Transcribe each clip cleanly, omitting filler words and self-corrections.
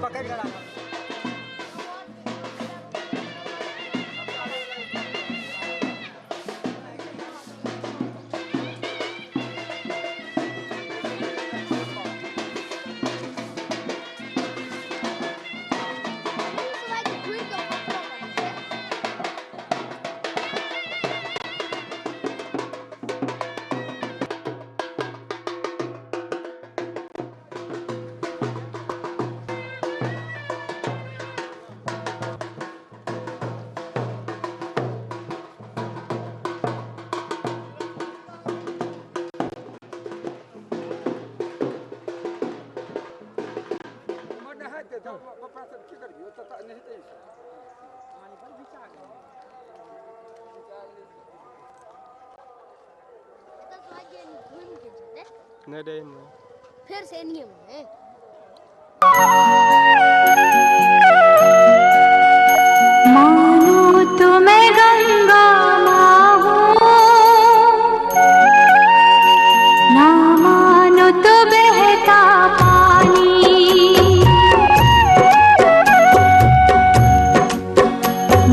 पकड़ के राख। नहि रे। फेर से नियम है। मानो तो मैं गंगा माँ हूँ, ना मानो तो बहता पानी।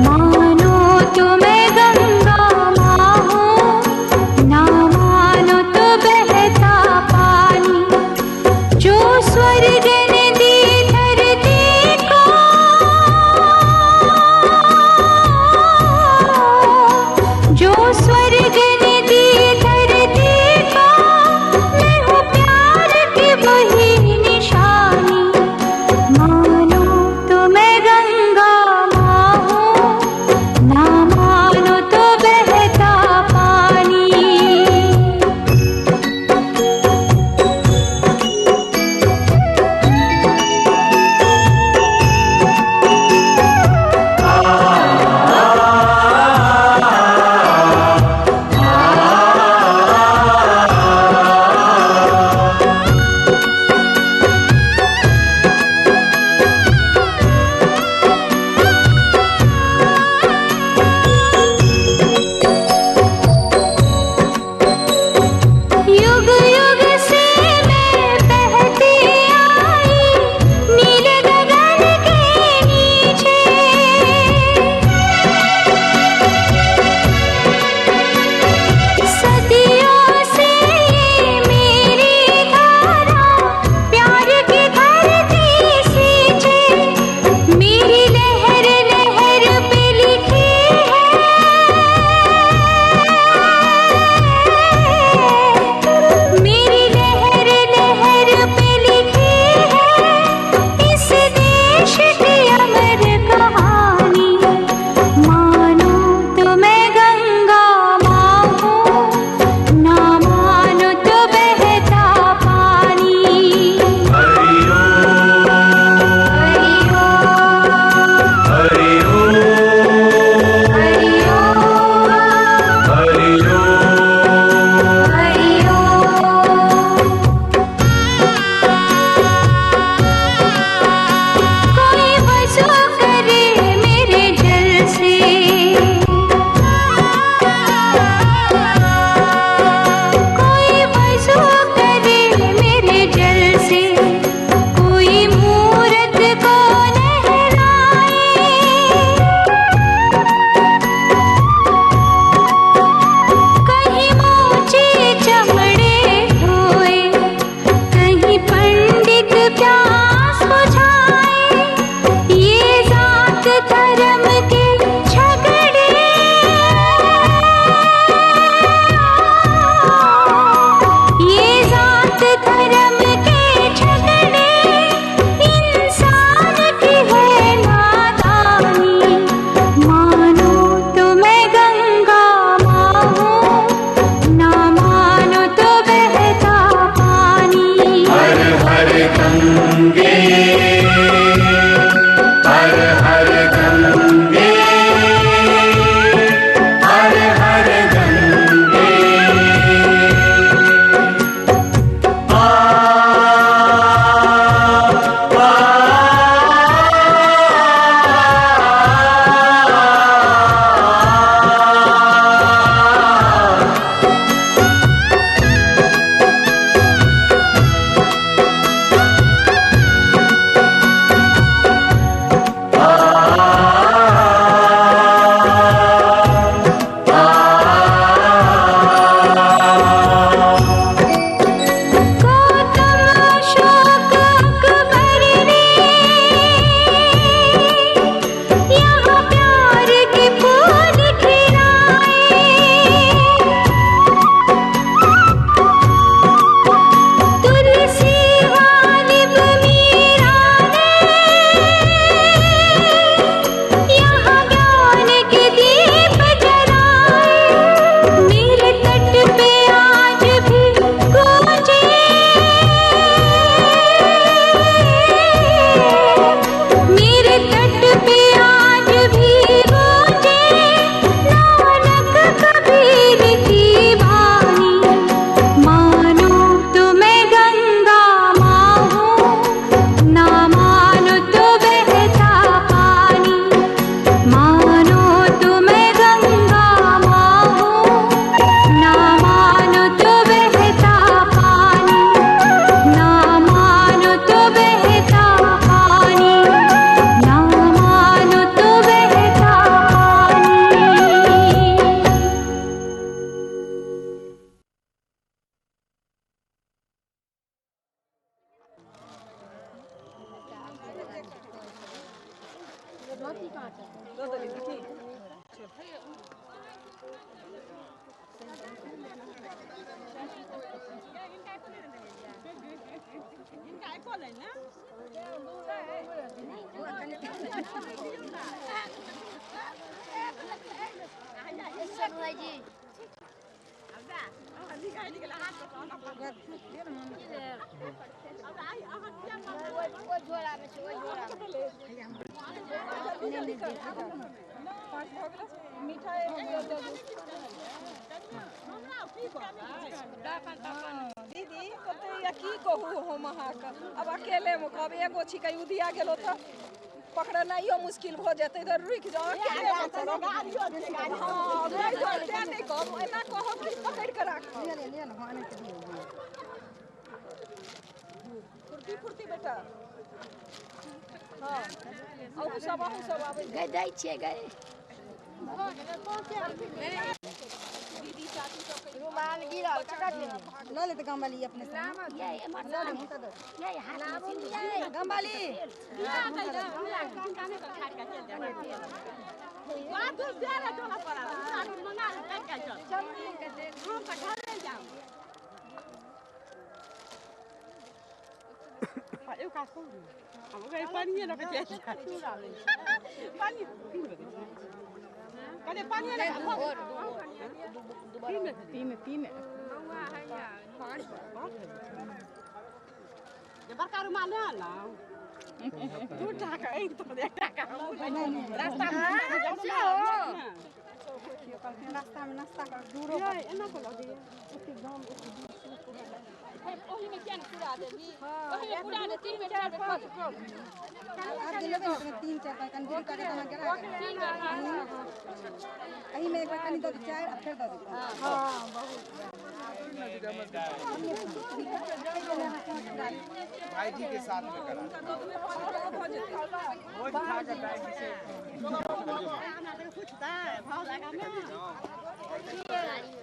मानो तो मैं गंगा माँ हूँ, ना मानो तो बहता पानी। जो दऽ देली की? सोनू भाईजी। ओहि झोलामे छै, ओहि झोलामे। जल्दी कर। 5 भऽ गेलै। मिठाइ दऽ दू। दीदी, कते या की कहू हम अहाँके? आब अकेलेमे कहब, एगो छिकै, उधिया गेलो तऽ पकड़नाइयो मुश्किल भऽ जेतै, तऽ रुकि जाउ, अकेलेमे चलब। हँ, ताहि दुआरे तें नहि कहब, एना कहब कि पकड़ि कऽ राखब। फुर्ती फुर्ती बेटा। हँ, अहूँ सब, अहूँ सब आबै। गै, दै छियै गै। दीदी, चाची सबके रुमाल गिरल। लऽ लेते गामवाली अपने से। ये एमहर से ये हाथमे सिन्दूर ये। गामवाली। बड़का रुमाल ले ना, 2 टाका एक तो 1 टाका रास्ता। रास्तामे नाश्ता कर दूरो। एना को लऽ। ओहिमे किया ने पूरा देबही? ओहिमे पूरा दे, तीन बेर, चारि बेर कऽ दे। आब जे लेबै ने, तऽ तीन चारि टा कनि दूर कऽ के तहन गिरा के एहिमे एक बार कनि दऽ दू, चारि आ फेर दऽ दू। भाईजी के साथ में करा भोज खा के भाईजी से। पूछतै भाव लगा ने। गाड़ी।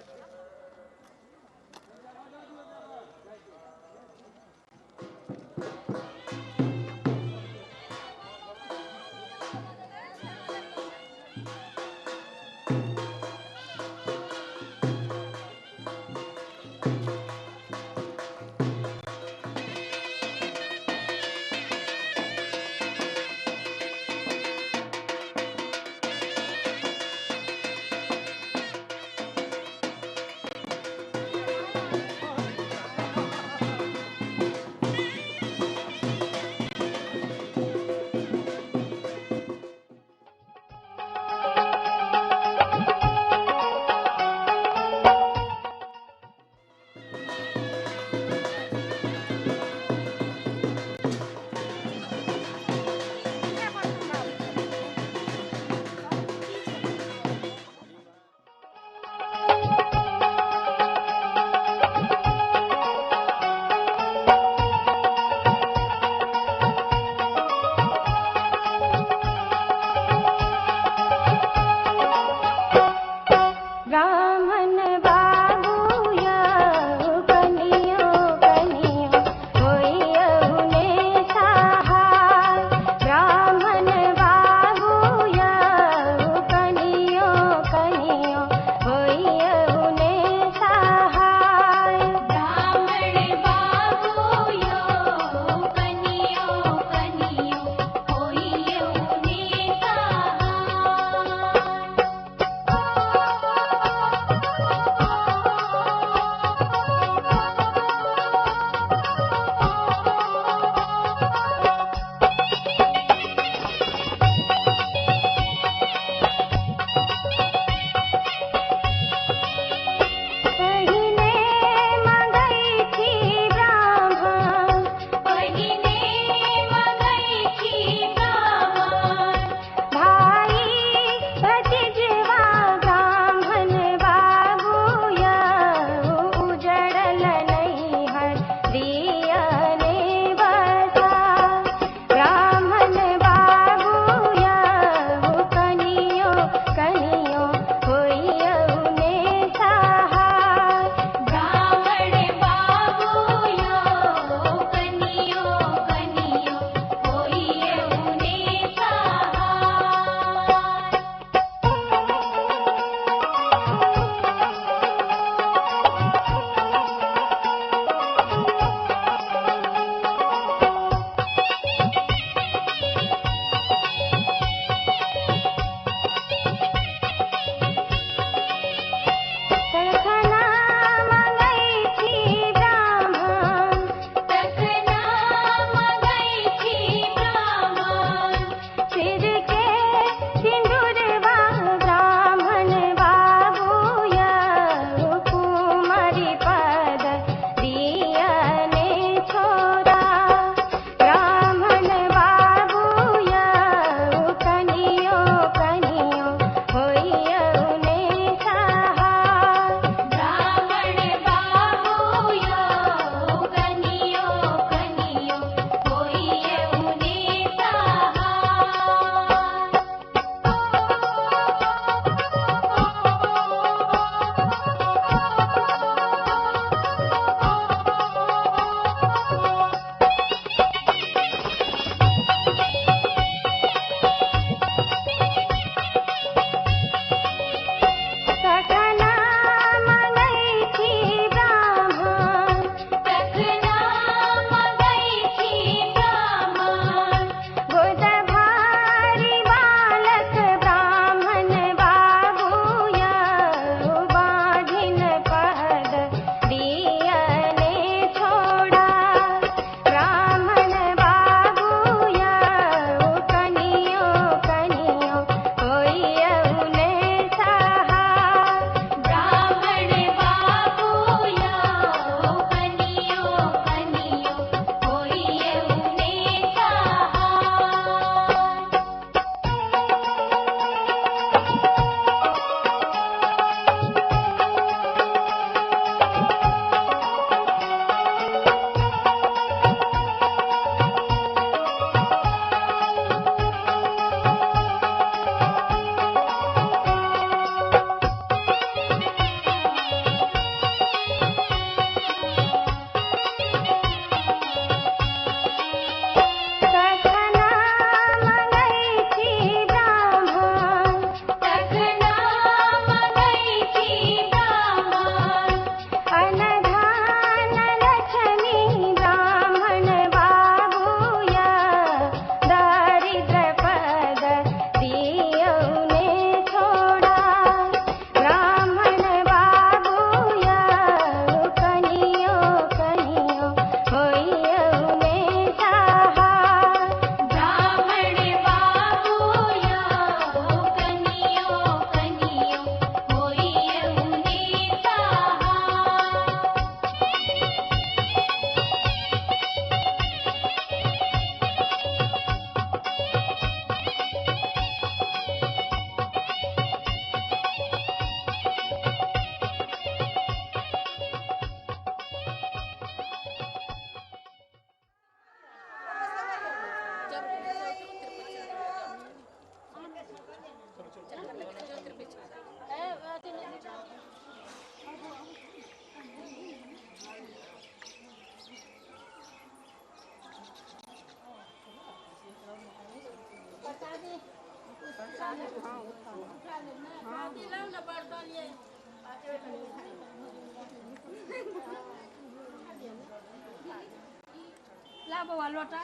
ला बौआ लोटा।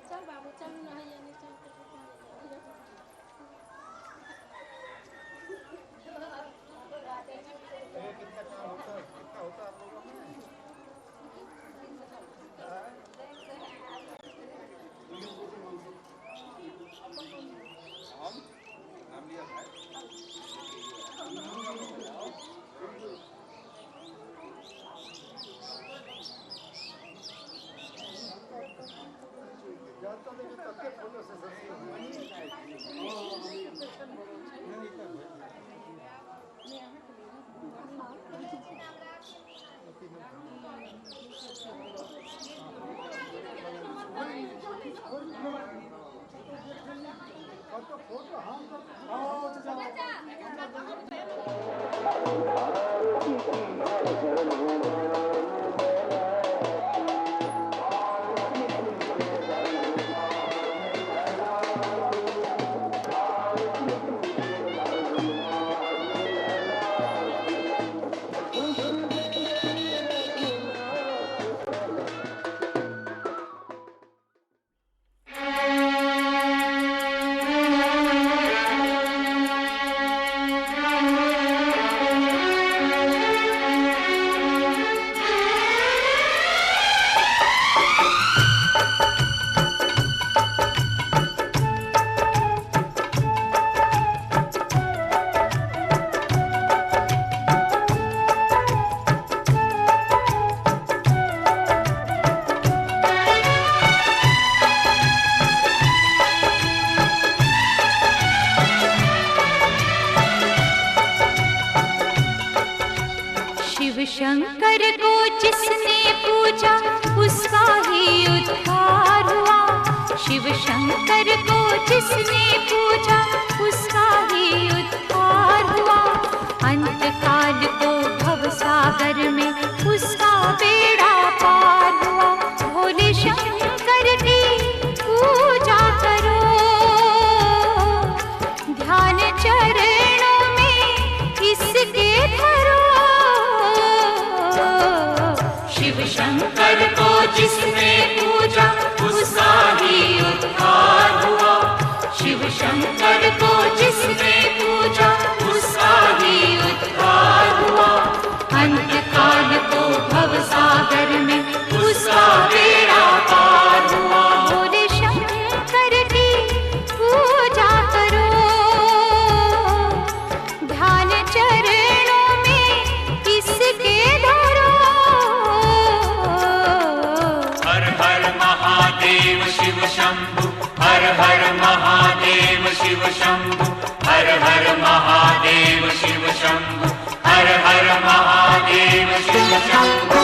चल बाबू चल ना है नहीं चल। कितना काम होता है, कितना होता है आप लोगों में? हम नाम लिया भाई। शंकर को जिसने पूजा उसका ही उद्धार हुआ। शिव शंकर को जिसने पूजा उसका ही उद्धार हुआ। अंतकाल को भवसागर में उसका बेड़ा पार हुआ। भोले शंकर की पूजा करो, ध्यान चरणों में इसके धरो। शिव शंकर को जिसने पूजा उसका ही उद्धार हुआ। शिव शंकर को जिसने पूजा उसका ही उद्धार हुआ। अंतकाल को भवसागर में उसका बेड़ा पार हुआ। भोले शंकर की पूजा करो, ध्यान चरणों में इसके धरो। हर हर महादेव शिव शंभु, हर हर महादेव शिव शंभु, हर हर महादेव शिव शंभु, हर हर महादेव शिव शंभु।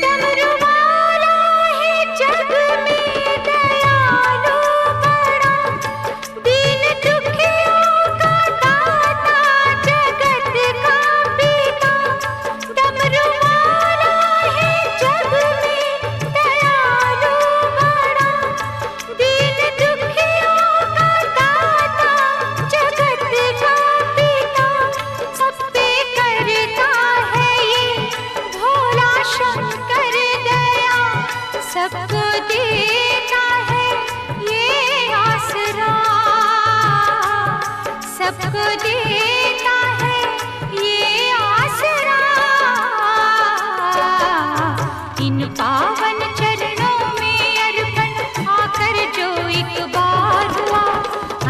डमरू वाला है जग में दयालु बड़ा, दीन दुखियों का दाता जगत का पिता। डमरू वाला है जग में दयालु बड़ा, दीन दुखियों का दाता जगत का पिता। सब पे करता है ये भोला शंकर दया, सबको देता है ये आसरा, सबको देता है ये आसरा। इन पावन चरणों में अर्पण आकर जो एक बार हुआ,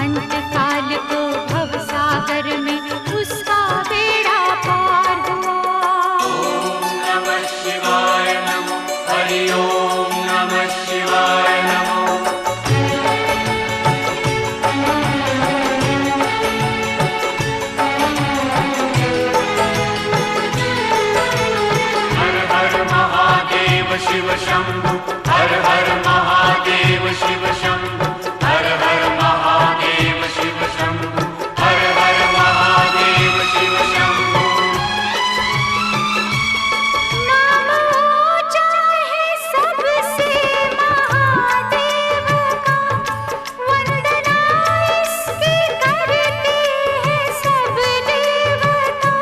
अंतकाल को भवसागर में उसका बेड़ा पार हुआ। ओम नमः शिवाय नमो, हरि ओम नमः शिवाय नमो। शिव शंभु हर हर महादेव शिव शंभु हर हर महादेव शिव शंभु हर हर महादेव शिव शंभु। नाम ऊंचा है सबसे महादेव का, वंदना इसकी करते हैं सब देवता।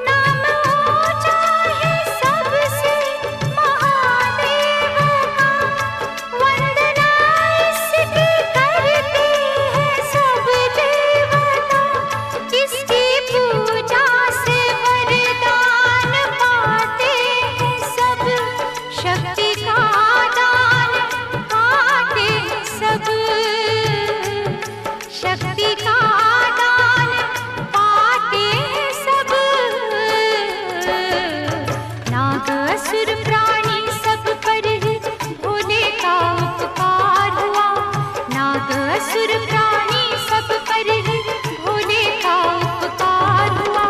नाम ऊंचा है सबसे महादेव का, वंदना इसकी करते हैं सब देवता। इसकी पूजा से वरदान पाते हैं सब, शक्ति का दान पाते हैं सब, शक्ति का दान पाते हैं सब। नाग असुर प्राणी सब पर ही भोले का उपकार हुआ। नाग असुर प्राणी सब पर ही भोले का उपकार हुआ।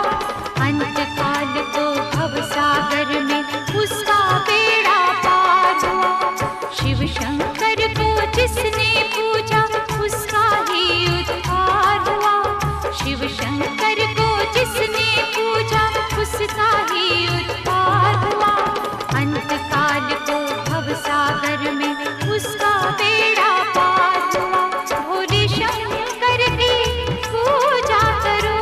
अंत काल को भवसागर में उसका बेड़ा पार हुआ। शिव शंकर को जिसने पूजा उसका ही उद्धार हुआ। शिव शंकर को जिसने पूजा उसका ही उद्धार हुआ। अंत काल को भवसागर में उसका बेड़ा पार हुआ। भोले शंकर की पूजा करो,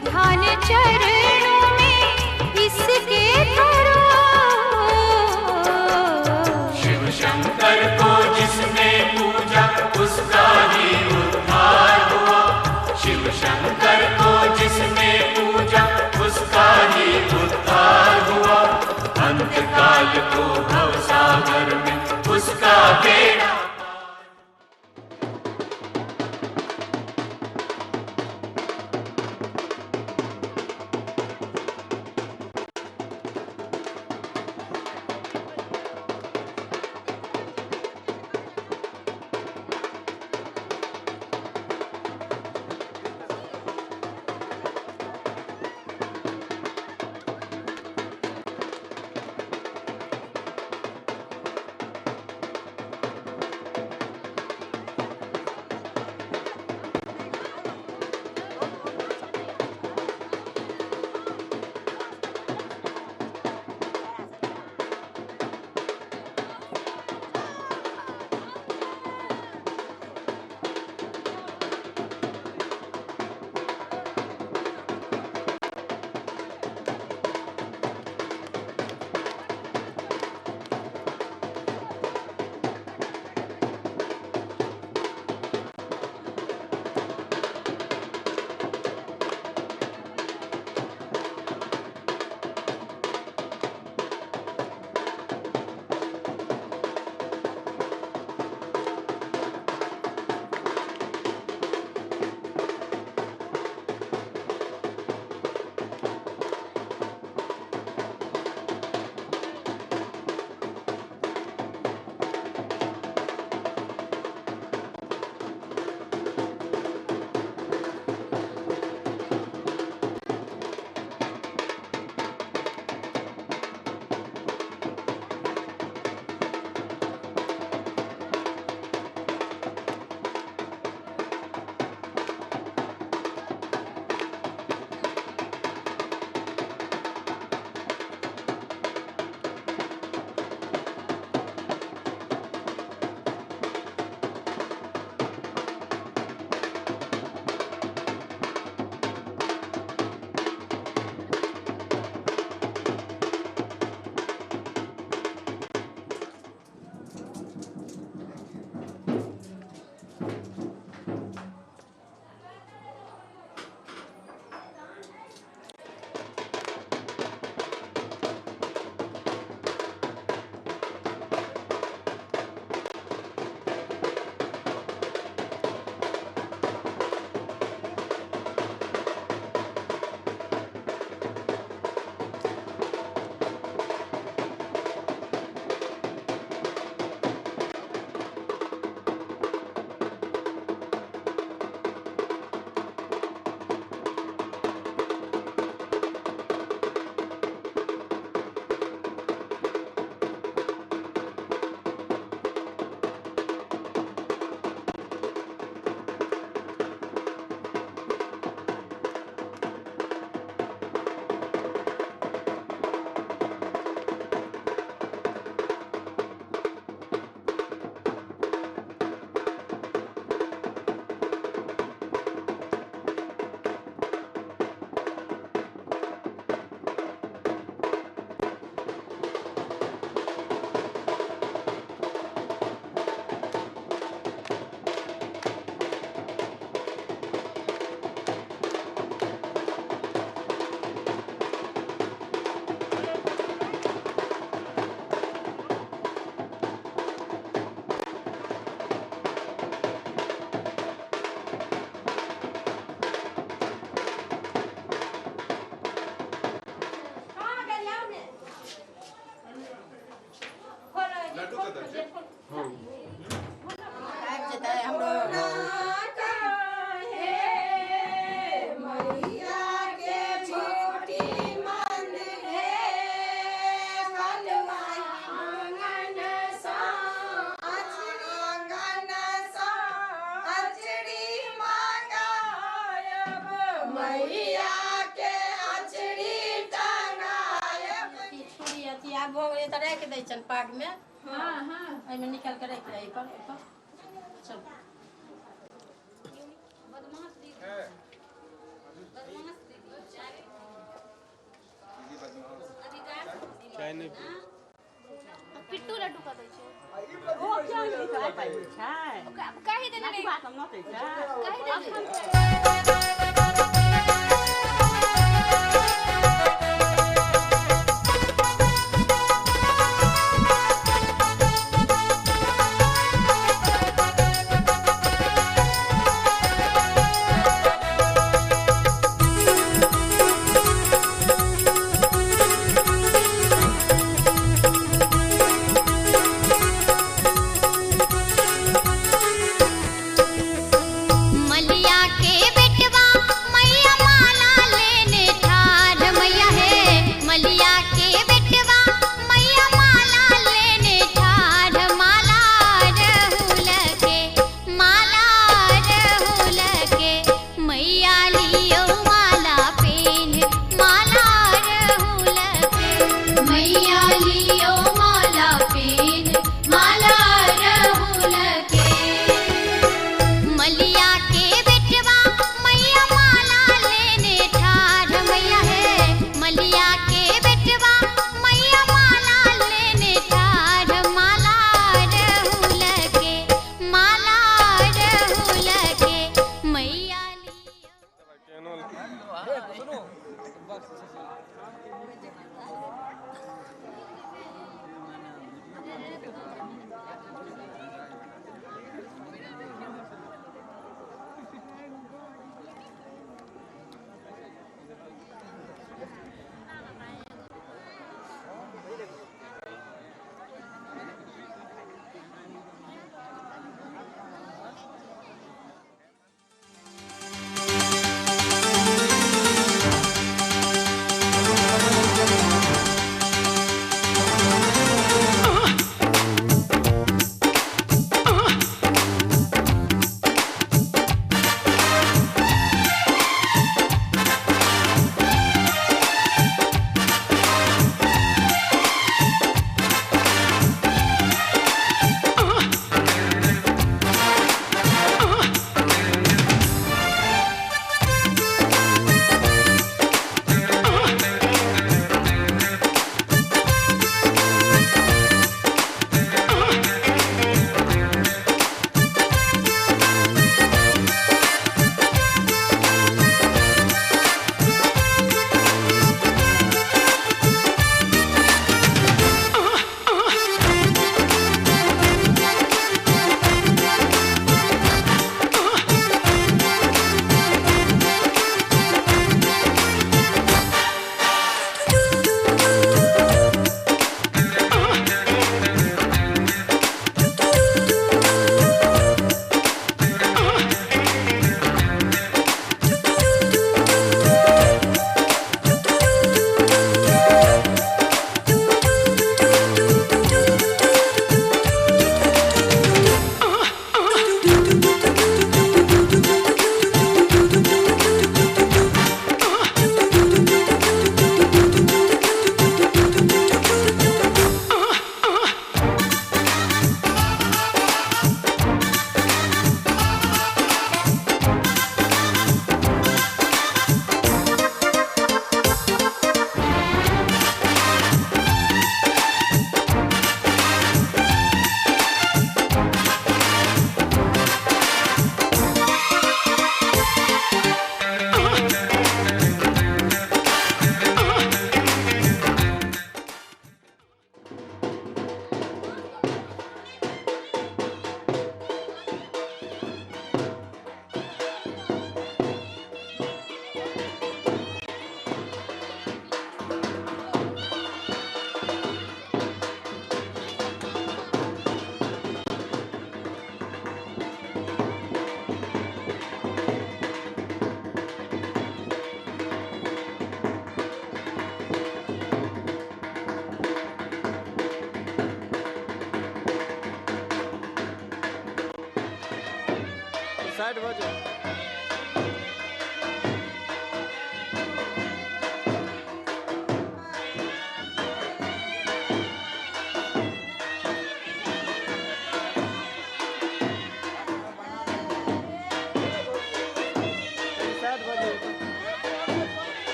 ध्यान चरणों में इसके धरो। शिव शंकर को जिसने पूजा उसका ही उद्धार हुआ। शिव शंकर को जिसने पूजा मैया के अचरी टंगायब। छुरी अथी आब भऽ गेलै तऽ राखि दै छनि पागमे। एहिमे निकालि कऽ राखि दे, एहिपर एहिपर चल। चाय नहीं। पिट्टू लड्डू कऽ दै छै। ओ किया नहि खाइ पाइ छै? कहि देने रही। बात हम नचै छै। कहि देने। मलिया के बेटवा मैया माला लेने ठाढ़ मैया है, मलिया के बेटवा मैया माला लेने ठाढ़, माला रहुल के, माला रहुल के मैया लियो माला पेन, माला रहुल के मैया लियो माला पेन, माला रहुल के। मलिया के बेटवा मैया माला लेने ठाढ़ मैया है, मलिया के बेटवा मैया माला लेने ठाढ़, माला रहुल के, माला रहुल के मैया लियो।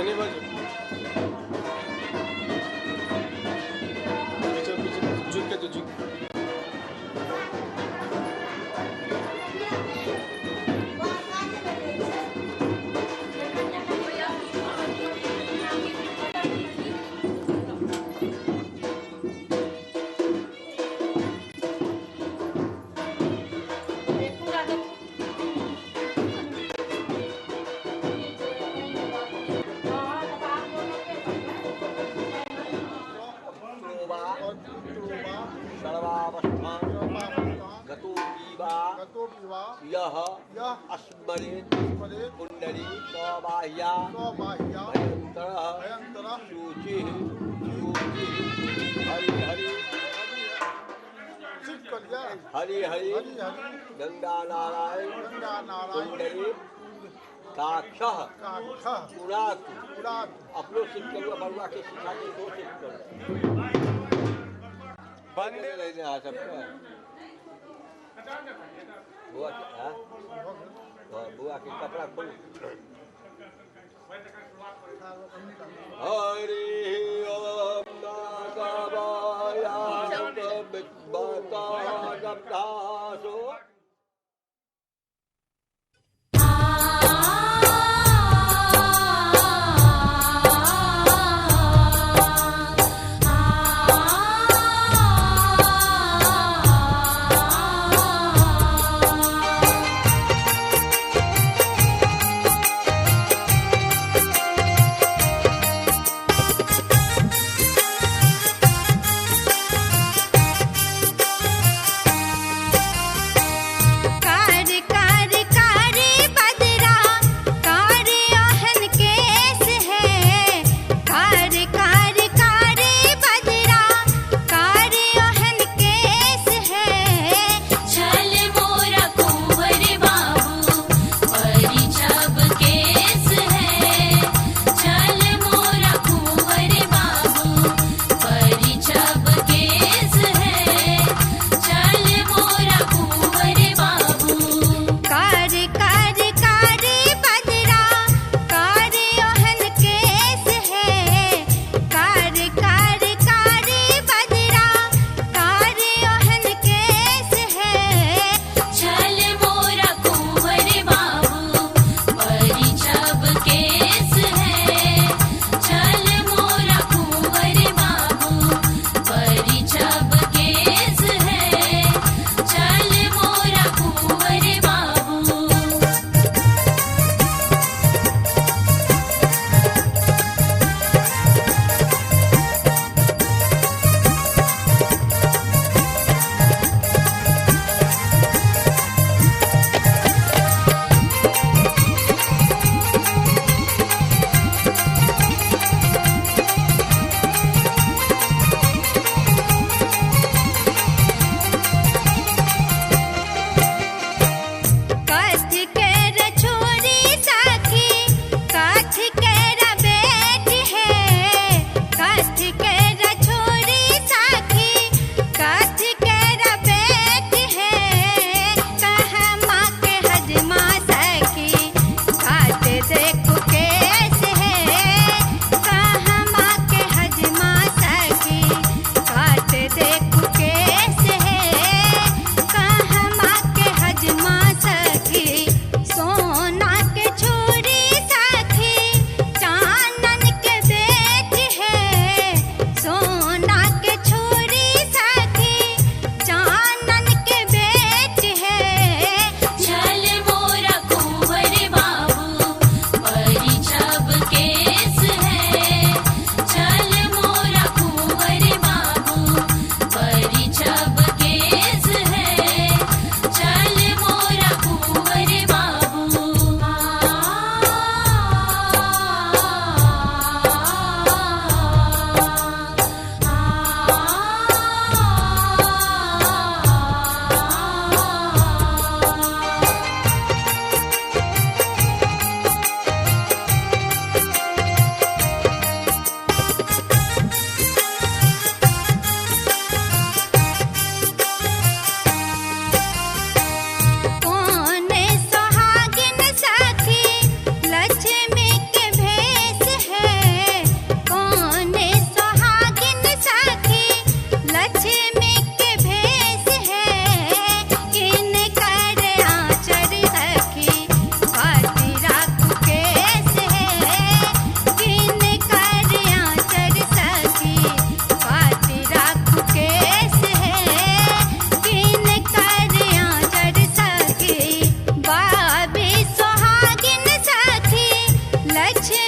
नहीं बाजू, पीछे पीछे झुक के, तो झुक। यह अस्मरेत कुंडली सबाह्या भयंकर शुचि शुचि हरि हरि हरि हरि गंगा नारायण कुंडली काक्षः पुरातु। अपनो सिद्ध करू, बरुआ के सिखा के दो सिद्ध करू। बंदे रहने आ सबके बुआ के, हाँ बुआ के कपड़ा खोल। हरि ओम नागवाया।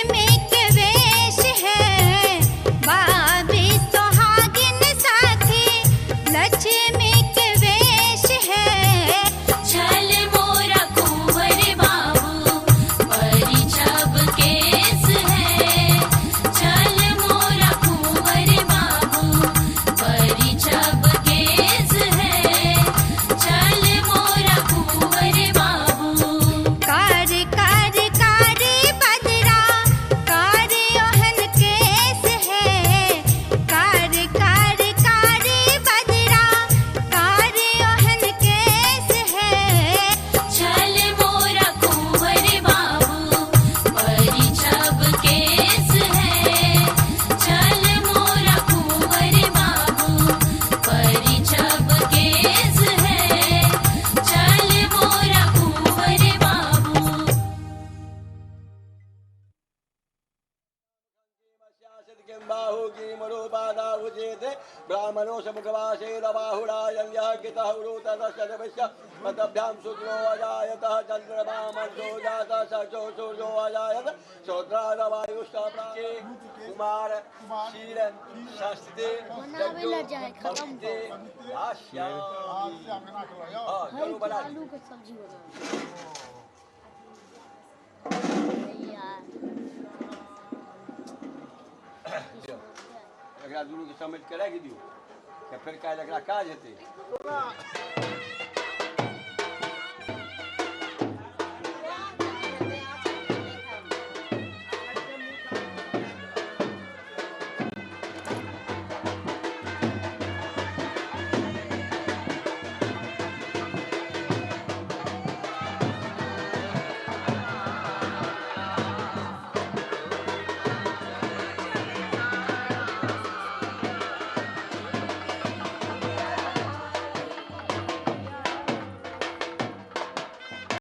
लक्ष्मी के वेश है, बाबी सुहागिन साथी लक्ष्मी के वेश है। छल मोरा कुंवर बाबू परिछब केस है, छल मोरा कुंवर बाबू परिछब केस है, छल मोरा कुंवर बाबू। कार कार कारी बदरा कार ओहन केस है, कार कार कारी बदरा कार ओहन केस है। छल मोरा कुंवर बाबू परिछब केस है, छल मोरा कुंवर बाबू परिछब केस है, छल मोरा कुंवर बाबू। ब्राह्मणो समुखवासेन बाहुरायण्यः कितः उरुतदशदवस्य पदभ्यां शूद्रो अजायतः चन्द्रमामर्षो जातः सचो सूर्यो अजायत श्रोत्रादवायुश्च कुमार शील संस्थिते हां बना आलू के सब्जी बना यार। एकरा दुनू के समेट के राखि दियौ तऽ फेर काल्हि एकरा काज हेतै।